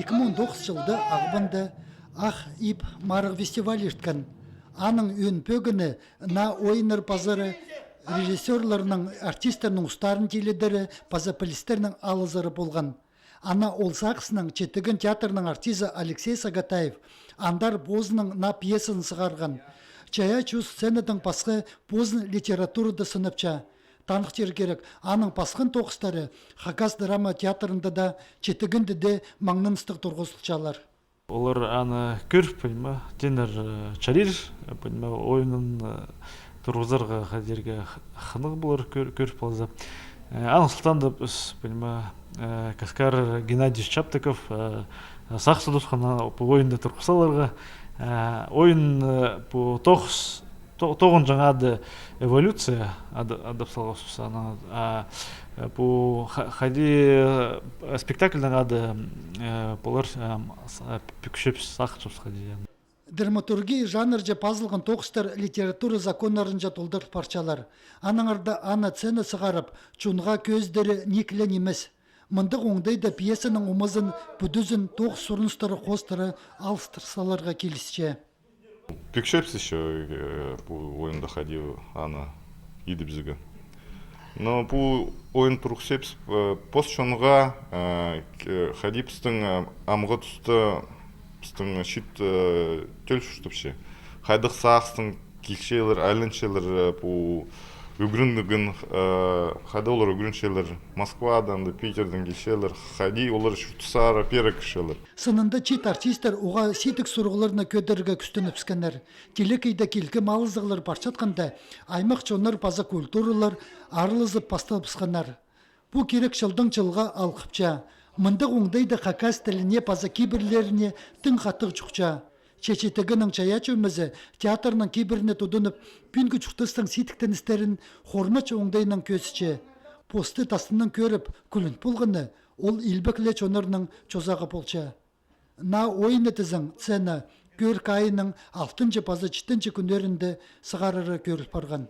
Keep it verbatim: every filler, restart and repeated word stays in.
Ікі муң он тоғызынҷы чылда Ағбанда «Ах иб» марығ фестиваль ирткен. Аның ӧӧн пӧгіні наа ойыннар пазары режиссёрларның, артистернің устарын тилідері паза пілістернің алызары полған. Ана ол сағыснаң Читіген театрның артизі Алексей Сагатаев андар позының наа пьесазын сығарған. Чайаачы сценадаң пасха позын литературада сынапча. Таныхтирға кирек, аның пасхан тоғыстары Хакас драма театрында даа, Читігенде дее маңнаныстығ турғызылчалар. Олар аны кӧр, понима, тенер, э, чарир, э, понима, ойынын, э, турғызарға хайди дирге х-, хынығ полар кӧр, кӧр полза. Э, аның сылтаанда піс, понима, э, Каскар Геннадьевич Чаптыков, э, сағыс тутхан, аны пу ойында турғыс саларға. Э, ойын, э, пу тоғыс то-, тоғынҷаң ады «Эволюция» ады, адап салғабыс аны. А, э, пу ха-, хайди, э, спектакльдің ады, э, полар, э, с-, э, пӱкчебіс, сағынчабыс хайди. Драматургия жанрҷа пазылған тоғыстар литература законнарынҷа толдырыл парчалар. Аннаңар даа аны сцена сығарып, чонға кӧзідері ниик ле нимес. Мындағ оңдайда пьесаның омазын, пӱдізін тоғыс сурыныстары хоостыра алыстыр саларға килісче. Пӱкчебіс ещё, э, пу ойында хайди аны идібізерге. Но пу ойын турғыс салыбыс, э, пос чонға, э, к-, хайди пістің, э, амғы туста пістің чиит, э, тӧл чуртапча. Хайдағ сағыстаң килчелер, айланчалар, э, пу ӱгренген, э, хайда олар ӱгренчелер, Москвадаң да, Питердең килчелер, хайди олар чуртасчалар, пеер кірчелер. Сынында чиит артистер уғаа сидік сурығларны кӧдірерге кӱстенібіскеннер. Телекейде килкім алызығлар парчатханда, аймах чоннар паза культуралар аралазып пастабысханнар. Пу кирек чылдаң чылға алғыпча. Мындағ оңдайда хакас тіліне паза кибірлеріне тың хатығ чухча. Че Читігеннің чайаачы ӧмезі театрның кибіріне тудынып, пӱӱнгі чуртастың сидіктеністерін хормачы оңдайнаң кӧзітче. Посты тастынаң кӧріп, кӱлӱн полғаны ол илбек ле чоннарның чозағы полча. Наа ойынны тізең, сцена, кӧрік айының алтынҷы паза читінҷі кӱннерінде сығарары кӧріл парған.